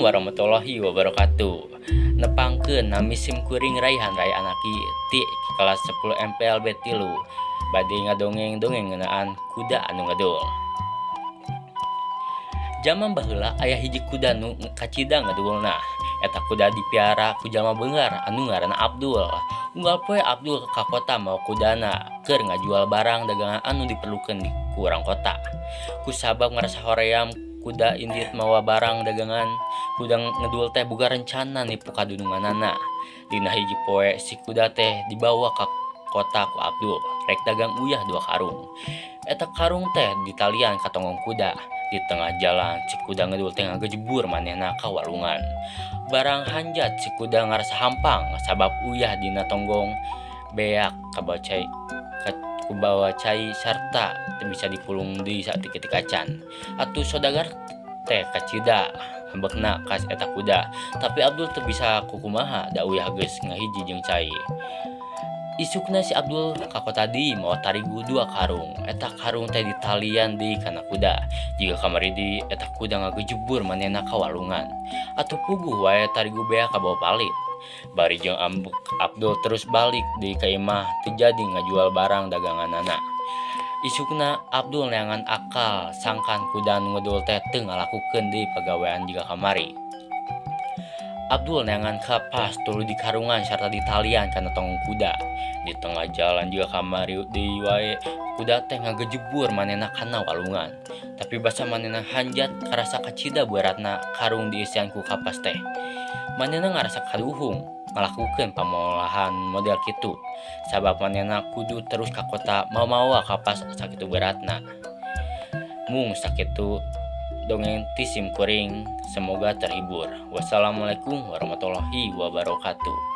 Warahmatullahi wabarakatuh. Nepangkeun nami sim kuring Raihan Rai Anaki ti kelas 10 MPLB 3 bade ngadongeng dongeng ngeunaan kuda anu ngedul. Jaman baheula aya hiji kuda nu kacida ngedulna. Eta kuda dipiara ku jalma beunghar anu ngaranna Abdul. Unggal poe Abdul ka kota mawa kudana keur ngajual barang dagangan anu diperlukeun di ku urang kota. Kusabab ngarasa hoream kuda indit mawa barang dagangan, kuda ngedul teh boga rencana nipu kadununganana. Dina hiji poe si kuda teh dibawa ka kota ku Abdul rek dagang uyah 2 karung. Eta karung teh ditalian ka tonggong kuda. Di tengah jalan si kuda ngedul teh ngagejebur manehna ka walungan. Barang hanjat si kuda ngarasa hampang sabab uyah dina tonggong beak kabawa cai kubawa cai sarta teu bisa dipulung deui saeutik-eutik acan. Atuh sodagar teh kacida ambekna ka eta kuda, tapi Abdul teu bisa kukumaha da uyah geus ngahiji jeung cai. Isukna si Abdul ka kota deui mawa tarigu 2 karung. Eta karung teh ditalian deui kana kuda. Jiga kamari deui eta kuda ngagejebur manehna ka walungan. Atuh puguh wae tarigu beak kabawa palit. Bari jeung ambek Abdul terus balik deui ka imah teu jadi ngajual barang daganganana. Isukna Abdul neangan akal sangkan kuda nu ngedul teh teu ngalakukeun deui pagawean jiga kamari. Abdul neangan kapas tuluy dikarungan sarta ditalian kana tonggong kuda. Di tengah jalan jiga kamari deui wae kuda teh ngagejebur manehna kana walungan. Tapi basa manehna hanjat karasa kacida beratna karung diisian ku kapas teh. Manehna ngarasa kaduhung ngalakukeun pamolahan model kitu sabab manehna kudu terus ka kota mawa-mawa kapas sakitu beratna. Mung sakitu dongeng ti sim kuring, semoga terhibur. Wassalamualaikum warahmatullahi wabarakatuh.